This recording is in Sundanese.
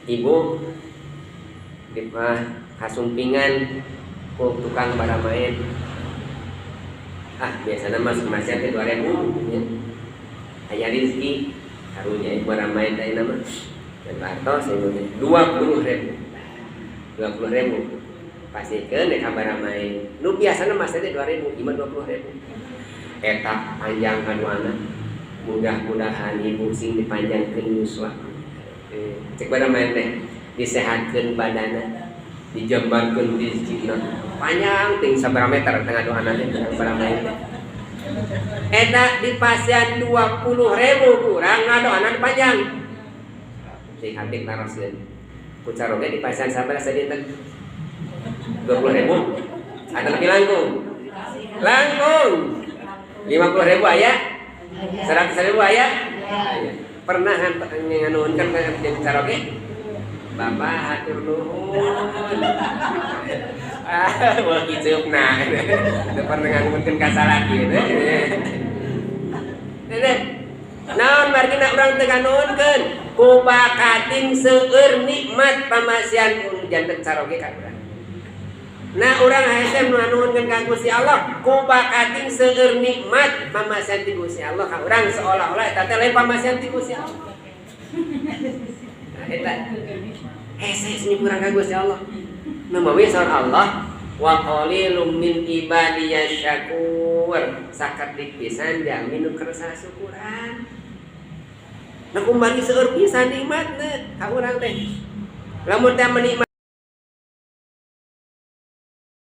Ibu di kasumpingan ku tukang baramaen. Ah, biasanya masuk masih teh 2000 nya. Aya rezeki karunya ibu baramaen teh nama. Dan artos ibu teh 20.000. 20.000. Pasikeun dek ka baramaen. Nu biasana mah teh 2000, ieu mah 20.000. Eta panjang kaduana. Mudah-mudahan ibu sing dipanjangkeun yuswa. Cek baramaen teh disehatkeun badana, dijembarkeun rezekina. Panjang ting sabaraha meter tengah doana teh tukang baramaen teh. Eta dipasihan 20.000 kurang ngadoana panjang. Sing hati taroskeun. Ku caroge dipasihan sabaraha sadinten? 20.000 atau lebih langkung? Langkung. 50.000 aya? 100.000 aya? Aya. Pernah nganuhunkeun ka caroge? Bapak hatur nuhun. Ah, wah kiceupna. Teu pernah nganuhunkeun ka salaki teh. Naon margina urang teu nganuhunkeun? Ku bakating seueur nikmat pamasihan janten caroge ka urang. Nah, urang hese nu nganuhunkeun ka Gusti Allah ku bakating seueur nikmat pamasihan ti Gusti Allah ka urang, seolah-olah eta teh lain pamasihan ti Gusti Allah. Nah, eta hese nyukuran ka Gusti Allah. Nu mawi saur Allah, wa qalilum min ibadiyasy syakur. Sakedik pisan jalmi nu kersa syukuran. Nah, kumbari seueur pisan nikmatna ka urang teh. Lamun teh menikmati